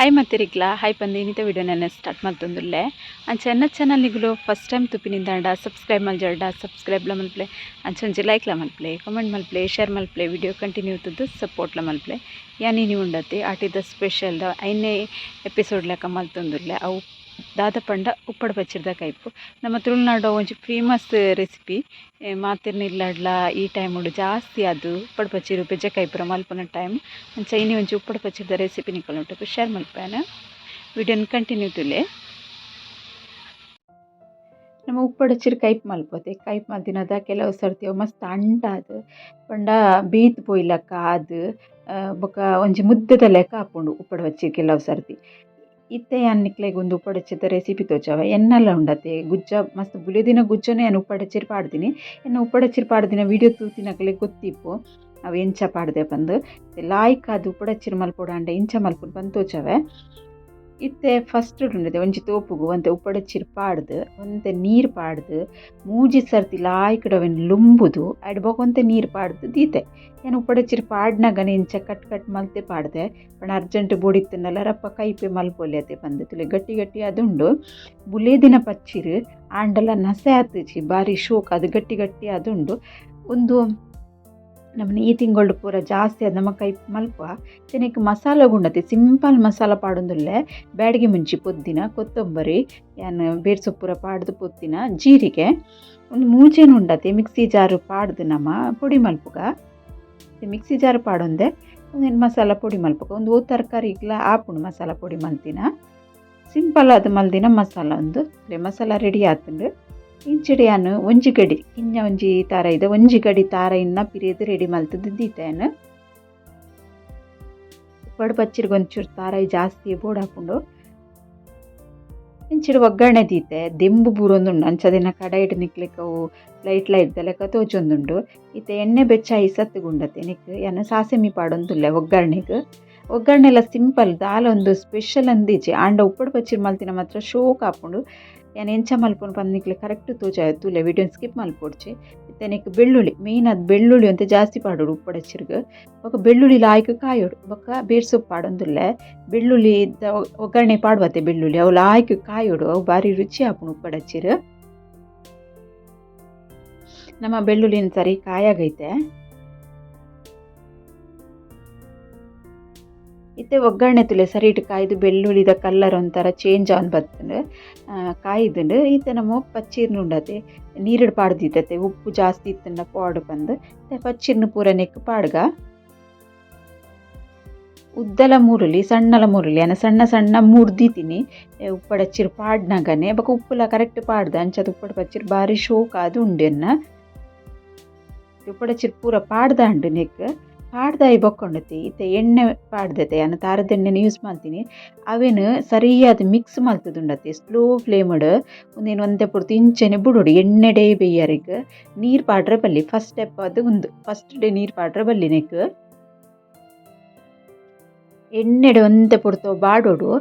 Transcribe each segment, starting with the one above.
Hi ಮತ್ತಿರಿಗ್ಲ hi ಪಂದಿನಿತ ವಿಡಿಯೋನ start ಮಲ್ತೊಂದುಲ್ಲೆ ಅಂಚ ಎನ್ನ ಚಾನಲ್ ನಿಗುಲು ಫಸ್ಟ್ ಟೈಮ್ ತುಪಿನಿಂದಾಂಡ ಸಬ್ಸ್ಕ್ರೈಬ್ ಮಲ್ಜಾರ್ಡ ಸಬ್ಸ್ಕ್ರೈಬ್ಲ ಮಲ್ಪ್ಲೆ ಅಂಚ ಒಂಜಿ ಲೈಕ್ಲ ಮಲ್ಪ್ಲೆ ಕಮೆಂಟ್ ಮಲ್ಪ್ಲೆ ಶೇರ್ ಮಲ್ಪ್ಲೆ ವಿಡಿಯೋ ಕಂಟಿನ್ಯೂ ತುದ್ದು ಸಪೋರ್ಟ್ಲ ಮಲ್ಪ್ಲೆ. ಯಾನ್ ಇನಿ ಉಂಡತೆ ಆಟಿದ ಸ್ಪೆಷಲ್ ದ ಐನೇ ಎಪಿಸೋಡ್ ಲೆಕ್ಕ ಮಲ್ತೊಂದುಲ್ಲೆ. ಅವು ದಾದ ಪಂಡ ಉಪ್ಪಡ್ ಪಚ್ಚಿರ್ದ ಕೈಪು. ನಮ್ಮ ತುಳುನಾಡ ಒಂಜಿ ಫೇಮಸ್ ರೆಸಿಪಿ. ಮಾತೆರ್ನ ಇಲ್ಲಡ್ಲ ಈ ಟೈಮುಡು ಜಾಸ್ತಿ ಅದು ಉಪ್ಪಡ್ ಪಚ್ಚಿರು ಪೆಜ್ಜ ಕೈಪುರ ಮಲ್ಪುನ ಟೈಮ್. ಅಂಚ ಇನಿ ಒಂಜಿ ಉಪ್ಪಡ್ ಪಚ್ಚಿರ್ದ ರೆಸಿಪಿ ನಿಕಲ್ನೊಟ್ಟುಗು ಶೇರ್ ಮಲ್ಪುವೆನ್. ವಿಡಿಯೋನ್ ಕಂಟಿನ್ಯೂ ತುಲೆ. ನಮ್ಮ ಉಪ್ಪಡಚ್ಚಿರು ಕೈಪ್ ಮಲ್ಪೊತೆ ಕೈಪ್ ಮಲ್ತಿನದ ಕೆಲವು ಸರ್ತಿ ಅವು ಮಸ್ತ್ ಅಂಟಾದ್ ಪಂಡ ಬೇತ್ ಪೋಯಿಲಕ್ಕ ಆದ್ ಬೊಕ ಒಂಜಿ ಮುದ್ದೆದ ಲೆಕ್ಕ ಆಪುಂಡು ಉಪ್ಪಡ್ ಪಚ್ಚಿರ್ ಕೆಲವು ಸರ್ತಿ. ಇತ್ತೆ ಯಾನ್ ನಿಕ್ಲೆಗ್ ಉಂದು ಉಪ್ಪಡಚ್ಚಿದ ರೆಸಿಪಿ ತೋಜಾವೆ. ಎನ್ನಲ ಉಂಡತೆ ಗುಜ್ಜ ಮಸ್ತ್ ಬುಲೆದಿನ ಗುಜ್ಜನೆ ಯಾನ್ ಉಪ್ಪಡಚ್ಚಿರ್ ಪಾಡ್ದಿನಿ. ಎನ್ನ ಉಪ್ಪಡಚ್ಚಿರ್ ಪಾಡ್ದಿನ ವಿಡಿಯೋ ತೂತಿನಕಲೆಗ್ ಗೊತ್ತಿಪ್ಪು ಅವು ಎಂಚ ಪಾಡ್ದೆ ಪಂದ್. ಲಾಯ್ಕ್ ಆದ್ ಉಪ್ಪಡಚ್ಚಿರ್ ಮಲ್ಪೊಡಾಂಡ ಇಂಚ ಮಲ್ಪುನು ಪಂದ್ ತೋಜಾವೆ. ಇತ್ತೆ ಫಸ್ಟ್ ಉಂಡತೆ ಒಂಜಿ ತೋಪುಗು ಒಂತೆ ಉಪ್ಪಡಚ್ಚಿರ್ ಪಾಡ್ದ್ ಒಂತೆ ನೀರು ಪಾಡ್ದ್ ಮೂಜಿ ಸರ್ತಿ ಲಾಯ್ಕ್ಡ್ ಅವೆನ್ ಲುಂಬುದು ಐಡ್ ಬೊಕ ಒಂತೆ ನೀರು ಪಾಡ್ದ್ ದೀತೆ. ಯಾನ್ ಉಪ್ಪಡಚ್ಚಿರ್ ಪಾಡ್ನಗನೆ ಇಂಚ ಕಟ್ ಕಟ್ ಮಲ್ತೆ ಪಾಡ್ದೆ. ಪಂಡ ಅರ್ಜೆಂಟ್ ಬೋಡಿತ್ತುಂಡಲ ರಪ್ಪ ಕೈಪೆ ಮಲ್ಪೊಲಿ ಅತೆ ಪಂದ್. ತುಲೆ ಗಟ್ಟಿ ಗಟ್ಟಿ ಆದುಂಡು ಬುಲೇದಿನ ಪಚ್ಚಿರ್ ಆಂಡಲ ನಸೆ ಆತುಜಿ ಬಾರಿ ಶೋಕ್ ಅದು ಗಟ್ಟಿ ಗಟ್ಟಿ ಆದುಂಡು. ಉಂದು ನಮನ ಈ ತಿಂಗೊಳ್ಡು ಪೂರ ಜಾಸ್ತಿ ಆದ್ ನಮ ಕೈಪ್ ಮಲ್ಪ. ತೆನೆಕ್ ಮಸಾಲೆ ಗುಂಡತೆ ಸಿಂಪಲ್ ಮಸಾಲ ಪಾಡೊಂದುಲ್ಲೆ. ಬ್ಯಾಡಗಿ ಮುಂಚಿ ಪೊದ್ದಿನ ಕೊತ್ತಂಬರಿ ಯಾನ್ ಬೇರ್ ಸೊಪ್ಪುರ ಪಾಡ್ದು ಪೊತ್ತಿನ ಜೀರಿಗೆ ಒಂದು ಮೂಜೇನು ಉಂಡತೆ ಮಿಕ್ಸಿ ಜಾರು ಪಾಡ್ದು ನಮ ಪೊಡಿ ಮಲ್ಪುಗ. ಮಿಕ್ಸಿ ಜಾರು ಪಾಡೊಂದೆ ಒಂದೇನು ಮಸಾಲ ಪೊಡಿ ಮಲ್ಪುಗ. ಒಂದು ಓ ತರಕಾರಿಗ್ಲ ಆಪುಂಡು ಮಸಾಲ ಪೊಡಿ ಮಲ್ತಿನ. ಸಿಂಪಲ್ ಆದ್ ಮಲ್ದಿನ ಮಸಾಲ ಉಂದು. ಮಸಾಲ ರೆಡಿ ಆತುಂಡು. ಇಂಚಿಡ್ ಯಾನ್ ಒಂಜಿ ಗಡಿ ಕಿಂಜ ಒಂಜಿ ತಾರಾಯಿದ ಒಂಜಿ ಗಡಿ ತಾರಾಯಿನ ಪಿರಿಯದ್ ರೆಡಿ ಮಲ್ತುದು ದೀತೆ ಯಾನ್. ಉಪ್ಪಡ್ ಪಚ್ಚಿರ್ಗ್ ಒಂಚೂರು ತಾರಾಯಿ ಜಾಸ್ತಿ ಬೋಡಾಪುಂಡು. ಇಂಚಿಡ್ ಒಗ್ಗರಣೆ ದೀತೆ. ದೆಂಬು ಬೂರೊಂದುಂಡು ಅಂಚ ಕಡಾಯಿಡ್ ನಿಕ್ಲೆಗ್ ಅವು ಲೈಟ್ ಲೈಟ್ ದ ಲೆಕ್ಕ ತೋಜೊಂದುಂಡು. ಇತ್ತೆ ಎಣ್ಣೆ ಬೆಚ್ಚ ಐಸತ್ತುಗುಂಡತೆ ನಿಕ್ ಯಾನ್ ಸಾಸೆಮಿ ಪಾಡೊಂದುಲ್ಲೆ ಒಗ್ಗರಣೆಗ್. ಒಗ್ಗರಣೆಲ ಸಿಂಪಲ್ ದಾಲ ಒಂದು ಸ್ಪೆಷಲ್ ಅಂದಿಜ್ಜಿ ಆಂಡ ಉಪ್ಪಡ್ ಪಚ್ಚಿರ್ ಮಲ್ತಿನ ಮಾತ್ರ ಶೋಕ್ ಆಪುಂಡು. ಯಾನ್ ಎಂಚ ಮಲ್ಪುನು ಪಂದ್ ನಿಕ್ಲೆ ಕರೆಕ್ಟ್ ತೋಜಾವೆ ತೂಲೆ ವಿಡಿಯೋನ್ ಸ್ಕಿಪ್ ಮಲ್ಪೊಡ್ಚಿ. ಇತ್ತೆ ನಿಕ್ ಬೆಳ್ಳುಳ್ಳಿ ಮೇಯ್ನ್ ಆದ್ ಬೆಳ್ಳುಳ್ಳಿ ಒಂತೆ ಜಾಸ್ತಿ ಪಾಡೊಡು ಉಪ್ಪಡಚ್ಚಿರ್ಗ್. ಬೊಕ ಬೆಳ್ಳುಳ್ಳಿ ಲಾಯ್ಕ್ ಕಾಯೊಡು. ಬೊಕ ಬೇರ್ ಸೊಪ್ಪು ಪಾಡೊಂದುಲ್ಲೆ. ಬೆಳ್ಳುಳ್ಳಿ ಒಗ್ಗರಣೆ ಪಾಡುವತೆ ಬೆಳ್ಳುಳ್ಳಿ ಅವು ಲಾಯ್ಕ್ ಕಾಯೊಡು ಅವು ಬಾರಿ ರುಚಿ ಆಪುಂಡು ಉಪ್ಪಡಚ್ಚಿರ್. ನಮ್ಮ ಬೆಳ್ಳುಳ್ಳಿನ ಸರಿ ಕಾಯಾಗೈತೆ. ಇತ್ತೆ ಒಗ್ಗರಣೆ ತುಲೆ ಸರಿಟ್ ಕಾಯ್ದು ಬೆಳ್ಳುಳ್ಳಿದ ಕಲ್ಲರ್ ಒಂಥರ ಚೇಂಜ್ ಆವೊಂದು ಬತ್ತುಂಡು. ಕಾಯ್ದುಂಡು. ಇತ್ತೆ ನಮ ಪಚ್ಚಿರ್ನ ಉಂಡತೆ ನೀರುಡು ಪಾಡ್ದಿತ್ತತೆ ಉಪ್ಪು ಜಾಸ್ತಿ ಇತ್ತುಂಡ ಪಾಡು ಪಂದ್. ಇತ್ತೆ ಪಚ್ಚಿರ್ನ ಪೂರ ನೆಕ್ಕ್ ಪಾಡ್ಗ. ಉದ್ದಲ ಮೂರುಲಿ ಸಣ್ಣಲ ಮೂರುಲಿ ಯಾನ್ ಸಣ್ಣ ಸಣ್ಣ ಮೂರ್ದಿತೀನಿ ಉಪ್ಪಡಚ್ಚಿರ್ ಪಾಡ್ನಗನೆ. ಬೊಕ ಉಪ್ಪುಲ ಕರೆಕ್ಟ್ ಪಾಡ್ದ ಅಂಚಾದ್ ಉಪ್ಪಡ್ ಪಚ್ಚಿರ್ ಬಾರಿ ಶೋಕ್ ಆದ್ ಉಂಡು ಎನ್ನ. ಉಪ್ಪಡಚ್ಚಿರ್ ಪೂರ ಪಾಡ್ದಾಂಡು ನೆಕ್ಕ್. ಪಾಡ್ದಾಯಿ ಬೊಕ್ಕ ಉಂಡತಿ ಇತ್ತೆ ಎಣ್ಣೆ ಪಾಡ್ದತೆ ಯಾನ್ ತಾರದ ಎಣ್ಣೆನ್ ಯೂಸ್ ಮಲ್ತೀನಿ. ಅವೆನ್ ಸರಿಯಾದ್ ಮಿಕ್ಸ್ ಮಲ್ತುದುಂಡತೆ ಸ್ಲೋ ಫ್ಲೇಮ್ಡ್ ಉಂದೆನ್ ಒಂತೆ ಪೊರ್ತು ಇಂಚನೆ ಬುಡೊಡು ಎಣ್ಣೆಡೇ ಬೇಯರೆಗ್. ನೀರು ಪಾಡ್ರೆ ಬಲ್ಲಿ ಫಸ್ಟ್ ಸ್ಟೆಪ್ ಅದು ಉಂದು ಫಸ್ಟ್ ಡೇ ನೀರು ಪಾಡ್ರೆ ಬಲ್ಲಿ ನೆಕ್ಕ್. ಎಣ್ಣೆಡ್ ಒಂತೆ ಪೊರ್ತು ಬಾಡೊಡು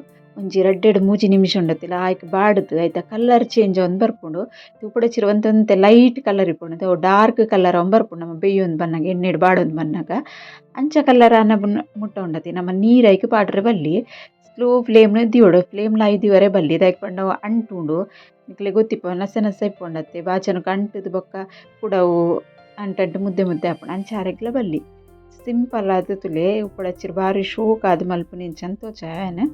ಒಂಜಿ ರಡ್ಡೆಡ್ ಮೂಜಿ ನಿಮಿಷ ಉಂಡತಿಲ್ಲ ಆಯ್ಕ್ ಬಾಡುದು ಐತ ಕಲರ್ ಚೇಂಜ್ ಆವೊಂದು ಬರ್ಪುಂಡು. ಉಪ್ಪಡಚ್ಚಿರ್ ಒಂತೆ ಒಂತೆ ಲೈಟ್ ಕಲರ್ ಇಪ್ಪುಂಡು ಅವು ಡಾರ್ಕ್ ಕಲರ್ ಆವೊಂದು ಬರ್ಪುಂಡು ನಮ ಬೇಯೊಂದು ಬನ್ನಗ ಎಣ್ಣೆಡ್ ಬಾಡೊಂದು ಬನ್ನಗ. ಅಂಚ ಕಲರ್ ಆನ ಮುಟ್ಟ ಉಂಡತಿ ನಮ ನೀರು ಐಕ್ ಪಾಡ್ರೆ ಬಲ್ಲಿ. ಸ್ಲೋ ಫ್ಲೇಮ್ ದೀವೊಡು ಫ್ಲೇಮ್ ಲ ಹೈ ದೀವರೆ ಬಲ್ಲಿ ದಾಯೆಗ್ ಪಂಡ ಅವು ಅಂಟುಂಡು ನಿಕ್ಲೆಗ್ ಗೊತ್ತಿಪ್ಪು ನಸೆ ನಸೆ ಇಪ್ಪುಂಡತ್ತೆ ಬಾಚನಕ್ ಅಂಟುದು ಬೊಕ್ಕ ಕುಡ ಅವು ಅಂಟಂಟು ಮುದ್ದೆ ಮುದ್ದೆ ಆಪುಂಡು ಅಂಚ ಆರೆಗ್ಲ ಬಲ್ಲಿ. ಸಿಂಪಲ್ ಆದ್ ತೂಲೆ ಉಪ್ಪಡಚ್ಚಿರ್ ಬಾರಿ ಶೋಕ್ ಆದ್ ಮಲ್ಪುನಿ ಇಂಚ ತೋಜಾವೆ ಯಾನ್.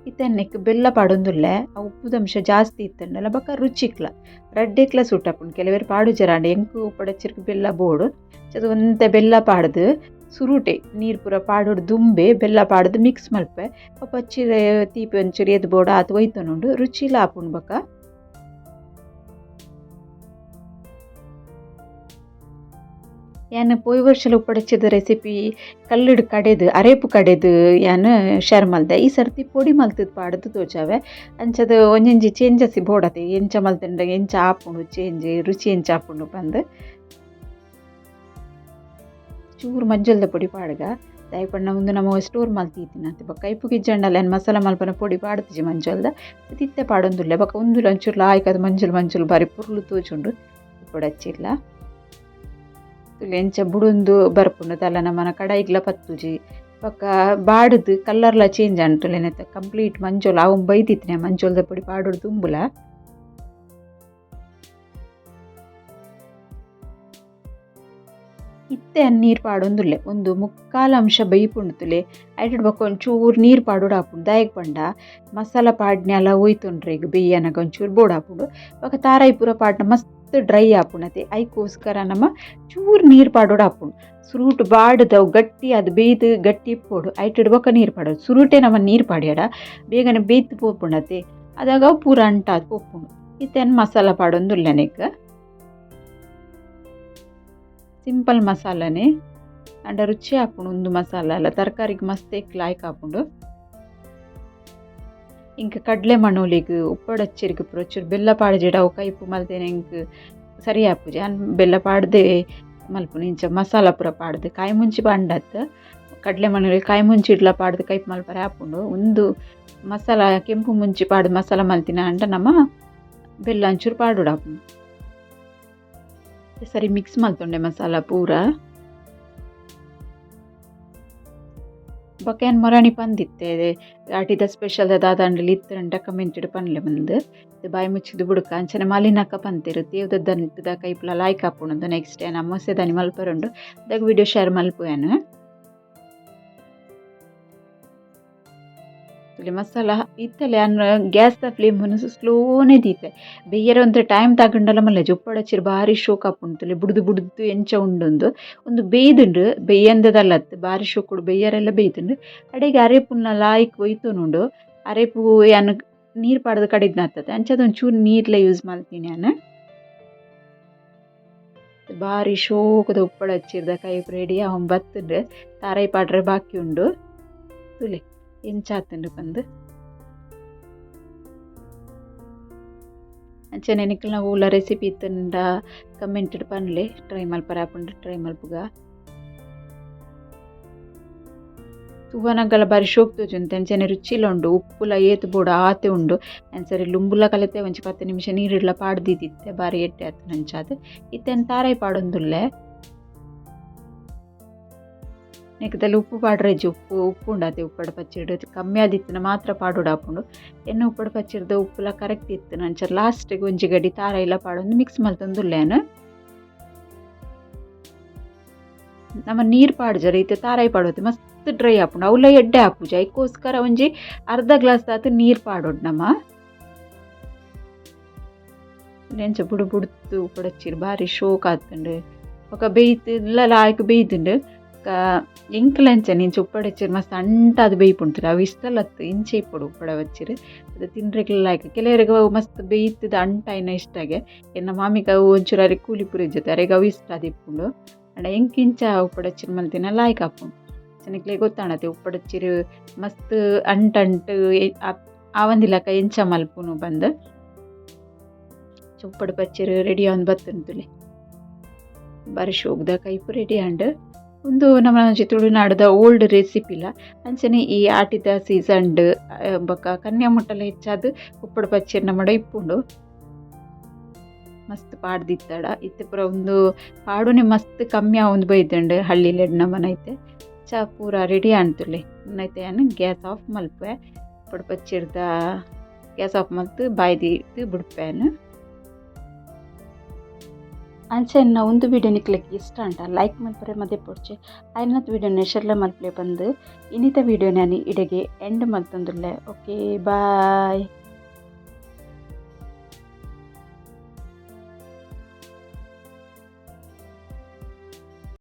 ಇತ್ತೆ ನೆಕ್ಕ್ ಬೆಲ್ಲ ಪಾಡೊಂದುಲ್ಲೆ. ಆ ಉಪ್ಪುದ ಅಂಶ ಜಾಸ್ತಿ ಇತ್ತುಂಡಲ ಬೊಕ ರುಚಿಕ್ಲ ರಡ್ಡೆಕ್ಲ ಸೂಟ್ ಆಪುಂಡು. ಕೆಲವೆರ್ ಪಾಡುಜೆರ್ ಆಂಡ ಎಂಕ್ ಉಪ್ಪಡಚ್ಚಿರ್ಗ್ ಬೆಲ್ಲ ಬೋಡು. ಅಂಚಾದ್ ಒಂತೆ ಬೆಲ್ಲ ಪಾಡ್ದು ಸುರುಟೆ ನೀರು ಪೂರ ಪಾಡೊಡು ದುಂಬೆ ಬೆಲ್ಲ ಪಾಡ್ದು ಮಿಕ್ಸ್ ಮಲ್ಪೆ. ಪಚ್ಚಿರ್ ತೀಪೆ ಒಂಚೂರು ಏತ್ ಬೋಡು ಆತ್ ಒಯ್ತೊನುಂಡು ರುಚಿಲ ಆಪುಂಡು ಬೊಕ. ಯಾನ್ ಪೋಯಿ ವರ್ಷಲ ಉಪ್ಪಡಚ್ಚಿದ ರೆಸಿಪಿ ಕಲ್ಲುಡು ಕಡೆದು ಅರೇಪು ಕಡೆದು ಯಾನ್ ಶೇರ್ ಮಲ್ದೆ. ಈ ಸರ್ತಿ ಪೊಡಿ ಮಲ್ತುದು ಪಾಡ್ದು ತೋಜಾವೆ. ಅಂಚಾದ್ ಒಂಜೊಂಜಿ ಚೇಂಜಸ್ ಬೋಡತೆ ಎಂಚ ಮಲ್ತುಂಡ ಎಂಚ ಆಪುಂಡು ಚೇಂಜ್ ರುಚಿ ಎಂಚ ಆಪುಂಡು ಪಂದ್. ಚೂರು ಮಂಜಲ್ದ ಪೊಡಿ ಪಾಡ್ಗ ದಾಯೆ ಪಂಡ ಉಂದು ನಮ ಸ್ಟೋರ್ ಮಲ್ತಿತ್ತಿನಂತೆ ಬೊಕ ಕೈಪುಗ್ ಇಜ್ಜಂಡಲ ಯಾನ್ ಮಸಾಲ ಮಲ್ಪುನ ಪೊಡಿ ಪಾಡ್ದಿಜಿ ಮಂಜಲ್ದ ಇತ್ತೆ ಪಾಡೊಂದುಲ್ಲೆ. ಬೊಕ ಉಂದುಲ ಒಂಚೂರು ಲಾಯ್ಕ್ ಆದ್ ಮಂಜಲ್ ಮಂಜಲ್ ಬಾರಿ ಪೊರ್ಲು ತೋಜುಂಡು ಉಪ್ಪಡಚ್ಚಿರ್ಲ. ಎಂಚ ಬುಡೊಂದು ಬರ್ಪುಂಡು ದಾಲ ನಮನ ಕಡಾಯಿಗ್ಲ ಪತ್ತುಜಿ. ಬೊಕ್ಕ ಬಾಡುದು ಕಲರ್ಲ ಚೇಂಜ್ ಆಂಡ್ ಕಂಪ್ಲೀಟ್ ಮಂಜೊಲ್ ಅವು ಬೈದಿತ್ತಿನ ಮಂಜೊಲ್ದ ಪೊಡಿ ಪಾಡೊಡು ದುಂಬುಲ. ಇತ್ತೆ ನೀರು ಪಾಡೊಂದುಲ್ಲೆ ಒಂದು ಮುಕ್ಕಾಲು ಅಂಶ ಬೈಪುಂಡು ಐಟೆಡ್ ಬೊಕ್ಕ ಒಂಚೂರು ನೀರು ಪಾಡೊಡು ಆಪುಂಡು ದಾಯೆಗ್ ಪಂಡ ಮಸಾಲ ಪಾಡ್ನ್ಯಾಲ ಒಯ್ತೊಂಡ್ರೆ ಈಗ ಬೇಯನಗ ಒಂಚೂರು ಬೋಡಾಪುಂಡು ಬೊಕ್ಕ ತಾರಾಯಿ ಪೂರ ಪಾಡ್ನ ಮಸ್ತ್ ಡ್ರೈ ಆಪುಂಡು ಐಕೋಸ್ಕರ ನಮ ಚೂರು ನೀರು ಪಾಡೊಡು ಆಪುಂಡು. ಸುರುಟು ಬಾಡುದವು ಗಟ್ಟಿ ಅದು ಬೇಯ್ದು ಗಟ್ಟಿ ಇಪ್ಪೊಡು ಐಟೆಡ್ ಬೊಕ್ಕ ನೀರು ಪಾಡೋದು ಸುರುಟೆ ನಮ ನೀರು ಪಾಡ್ಯಾಡ ಬೇಗನೆ ಬೇಯ್ತು ಪೋಪುಂಡತೆ ಅದಾಗ ಅವು ಪೂರ ಅಂಟಾದ್ ಪೋಪುಂಡು. ಇತ್ತೆ ಮಸಾಲ ಪಾಡೊಂದುಲ್ಲೆ ನೆಕ್ಕ್ ಸಿಂಪಲ್ ಮಸಾಲನೆ ಅಂಡ ರುಚಿ ಆಪುಂಡು ಉಂದು ಮಸಾಲ ಅಲ್ಲ ತರಕಾರಿಗೆ ಮಸ್ತ್ ಎಕ್ ಲಾಯ್ಕ್ ಆಪುಂಡು. ಇಂಕ ಕಡಲೆ ಮಣೋಲಿಗ್ ಉಪ್ಪಡಚ್ಚಿರಿಗೆ ಪೂರ ಒಂಚೂರು ಬೆಲ್ಲ ಪಾಡ್ಜಿಡ ಅವು ಕೈಪು ಮಲ್ತೇನೆ ಇಂಕ್ ಸರಿ ಆಪುಜಿ ಅನ್ ಬೆಲ್ಲ ಪಾಡ್ದೆ ಮಲ್ಪುನು ಇಂಚ ಮಸಾಲ ಪೂರ ಪಾಡ್ದು ಕಾಯಿ ಮುಂಚಿ ಪಾಂಡತ್ ಕಡಲೆ ಮಣೋಲಿ ಕಾಯಿ ಮುಂಚಿ ಇಡ್ಲ ಪಾಡ್ದು ಕೈಪು ಮಲ್ಪರೆ ಆಪುಂಡು. ಉಂದು ಮಸಾಲ ಕೆಂಪು ಮುಂಚಿ ಪಾಡ್ದು ಮಸಾಲ ಮಲ್ತಿನ ಅಂಡ ನಮ ಬೆಲ್ಲ ಒಂಚೂರು ಪಾಡೊಡು ಆಪುಂಡು. ಸರಿ ಮಿಕ್ಸ್ ಮಲ್ತೊಂಡೆ ಮಸಾಲ ಪೂರ. ಬೊಕ್ಕ ಯಾನ್ ಮೊರಾನಿ ಪಂದಿತ್ತೆ ಆಟಿದ ಸ್ಪೆಷಲ್ ದಾದಾಂಡಲ ಇತ್ತುಂಡ ಕಮೆಂಟ್ ಪನ್ಲೆ ಬಂದು ಬಾಯಿ ಮುಚ್ಚಿದ್ ಬುಡ್ಕ ಅಂಚನೆ ಮಲಿನಕ್ಕ ಪಂತೆರ್ ತೇವುದ ದಂಟದ ಕೈಪುಲ ಲಾಯ್ಕ್ ಆಪುಂಡು. ನೆಕ್ಸ್ಟ್ ಯಾನ್ ಅಮವಾಸ್ಯೆದಾನಿ ಮಲ್ಪರುಂಡು ಅದಾಗ ವಿಡಿಯೋ ಶೇರ್ ಮಲ್ಪುವೆನ್. ಮಸಾಲ ಇತ್ತಲೆ ಯಾನ್ ಗ್ಯಾಸ್ದ ಫ್ಲೇಮ್ ಸ್ಲೋನೆ ದೀತೆ ಬೆಯ್ಯರೆ ಒಂತೆ ಟೈಮ್ ತಾಗಂಡಲ ಮಲ್ಲೆಜಿ ಉಪ್ಪಡಚ್ಚಿರ್ ಬಾರಿ ಶೋಕ್ ಆಪುಂಡು ಬುಡ್ದು ಬುಡ್ದು ಎಂಚ ಉಂಡುಂದು ಉಂದು ಬೇಯ್ದುಂಡು ಬೇಯಂದದಲ್ಲತ್ ಬಾರಿ ಶೋಕುಡು ಬೆಯ್ಯರೆಲ್ಲ ಬೇಯ್ದುಂಡು. ಅಡೆಗೆ ಅರೆಪುನ ಲಾಯ್ಕ್ ಒಯ್ತೊನುಂಡು ಅರೆಪು ಯಾನ್ ನೀರು ಪಾಡ್ದು ಕಡಿದ್ನಾತತೆ ಅಂಚಾದ್ ಒಂಚೂರು ನೀರ್ಲ ಯೂಸ್ ಮಲ್ತೀನಿ ಯಾನ್. ಬಾರಿ ಶೋಕುದ ಉಪ್ಪಡಚ್ಚಿರ್ದ ಕೈಪು ರೆಡಿ ಆವೊಂದು ಬತ್ತುಂಡು ತಾರಾಯಿ ಪಾಡ್ರೆ ಬಾಕಿ ಉಂಡು ತೂಲೆ ಎಂಚ ಆತುಂಡು ಪಂದ್. ಅಂಚನೆ ನಿಕಲ್ನ ಓಲ ರೆಸಿಪಿ ಇತ್ತುಂಡ ಕಮೆಂಟ್ ಪನ್ಲೆ ಟ್ರೈ ಮಲ್ಪರೆ ಆಪುಂಡು ಟ್ರೈ ಮಲ್ಪುಗ. ತೂವನಗಲ ಬಾರಿ ಶೋಕ್ ತೋಜುಂಡು ಅಂಚನೆ ರುಚಿಲ ಉಂಡು ಉಪ್ಪುಲ ಏತ್ ಬೋಡು ಆತೆ ಉಂಡು. ಸರಿ ಲುಂಬುಲ ಕಲತೆ ಒಂಜಿ 10 ನಿಮಿಷ ನೀರಿಡ್ಲ ಪಾಡ್ದಿತ್ತಿತ್ತೆ ಬಾರಿ ಎಡ್ಡೆ ಆತುಂಡು ಅಂಚಾದ್. ಇತ್ತೆ ಯಾನ್ ತಾರಾಯಿ ಪಾಡೊಂದುಲ್ಲೆ. ನೆಕ್ದಲ್ಲ ಉಪ್ಪು ಪಾಡ್ರೆಜ್ಜಿ ಉಪ್ಪು ಉಪ್ಪು ಉಂಡಾತೆ ಉಪ್ಪಡ ಪಚ್ಚಿಡ್ ಕಮ್ಮಿ ಆದಿತ್ತಿನ ಮಾತ್ರ ಪಾಡೊಡು ಆಪುಂಡು. ಎನ್ನ ಉಪ್ಪಡ ಪಚ್ಚಿರ್ದ ಉಪ್ಪುಲ ಕರೆಕ್ಟ್ ಇತ್ತು ಅಂಚ ಲಾಸ್ಟಿಗೆ ಒಂಜಿ ಗಡಿ ತಾರಾಯಿಲ ಪಾಡೊಂದು ಮಿಕ್ಸ್ ಮಲ್ತೊಂದುಲ್ಲೆ ಯಾನ್. ನಮ ನೀರು ಪಾಡ್ಜರ ಇತ್ತೆ ತಾರಾಯಿ ಪಾಡೊತೆ ಮಸ್ತ್ ಡ್ರೈ ಆಪುಂಡು ಅವುಲ ಎಡ್ಡೆ ಆಪುಜಿ ಐಕೋಸ್ಕರ ಒಂಜಿ ಅರ್ಧ ಗ್ಲಾಸ್ ದಾತ್ ನೀರು ಪಾಡೊಡು ನಮ. ಎಂಚ ಬುಡು ಬುಡ್ದು ಉಪ್ಪಡಚ್ಚಿರ್ ಬಾರಿ ಶೋಕ್ ಆತುಂಡು ಬೊಕ ಬೇಯ್ತು ಲಾಯ್ಕ್ ಬೇಯ್ದುಂಡು. ಎಂಕ್ಲ ಅಂಚನೆ ಇಂಚ ಉಪ್ಪಡಚ್ಚಿರ್ ಮಸ್ತ್ ಅಂಟಾದ್ ಬೇಯ್ಪುಂಡು ಅವು ಇಷ್ಟಲತ್ತು ಇಂಚ ಇಪ್ಪೊಡು ಉಪ್ಪಡ ಬಚ್ಚಿರ್ ಅದು ತಿನ್ರೆಗ್ಲ ಲಾಯ್ಕ್. ಕೆಲವರಿಗೆ ಅವು ಮಸ್ತ್ ಬೇಯ್ತದ ಅಂಟಾಯಿನ ಇಷ್ಟಾಗೆ ಎನ್ನ ಮಾಮಿಗ್ ಅವು ಒಂಚೂರು ಅರೆಗ್ ಕೂಲಿ ಪೂರ ಅರೆಗ್ ಅವು ಇಷ್ಟ ಆದಿಪ್ಪುಂಡು. ಆಂಡ ಎಂಕ್ ಇಂಚ ಉಪ್ಪಡಚ್ಚಿರ್ ಮಲ್ತಿನ ಲಾಯ್ಕ್ ಆಪುಂಡು. ನಿಕ್ಲೆಗ್ ಗೊತ್ತಾಂಡತೆ ಉಪ್ಪಡಚ್ಚಿರ್ ಮಸ್ತ್ ಅಂಟಂಟು ಆವಂದಿಲಕ ಎಂಚ ಮಲ್ಪುನು ಪಂದ್. ಉಪ್ಪಡ ಪಚ್ಚಿರ್ ರೆಡಿ ಆವೊಂದು ಬತ್ತುಂಡು ತೂಲೆ ಬಾರಿ ಶೋಕ್ದ ಕೈಪು ರೆಡಿ ಆಂಡ್. ಉಂದು ನಮ್ಮ ಒಂಜಿ ತುಳುನಾಡುದ ಓಲ್ಡ್ ರೆಸಿಪಿಲ ಅಂಚನೆ ಈ ಆಟಿದ ಸೀಸನ್ಡ್ ಬೊಕ್ಕ ಕನ್ಯಾ ಮುಟ್ಟಲ ಹೆಚ್ಚಾದ್ ಉಪ್ಪಡ ಪಚ್ಚಿರ್ ನಮಡ ಇಪ್ಪುಂಡು. ಮಸ್ತ್ ಪಾಡ್ದಿತ್ತಡ ಇತ್ತೆ ಪೂರ ಉಂದು ಪಾಡುನೆ ಮಸ್ತ್ ಕಮ್ಮಿ ಆವೊಂದು ಬೈದುಂಡು ಹಳ್ಳಿಲೆಡ್ ನಮನ ಇತ್ತೆ. ಚಾ ಪೂರ ರೆಡಿ ಆಂಡ್ ತೂಲೆ ಇತ್ತೆ ಯಾನ್ ಗ್ಯಾಸ್ ಆಫ್ ಮಲ್ಪುವೆ ಉಪ್ಪಡ ಪಚ್ಚಿರ್ದ ಗ್ಯಾಸ್ ಆಫ್ ಮಲ್ತ್ ಬಾಯಿ ದೀದ್ ಬುಡ್ಪೆ ಯಾನ್. ಅಂಚನೆ ಉಂದು ವಿಡಿಯೋ ನಿಕ್ಲೆಗ್ ಇಷ್ಟ ಆಂಡ ಲೈಕ್ ಮಲ್ಪರೆ ಮದಪೊಡ್ಚಿ ಆಯ್ನತ್ ವಿಡಿಯೋನ ಶೇರ್ಲ ಮಲ್ಪಲೆ ಪಂದ್ ಇನಿತ ವಿಡಿಯೋ ನಾನು ಇಡೆಗೆ ಎಂಡ್ ಮಲ್ತೊಂದುಲ್ಲೆ. Okay bye.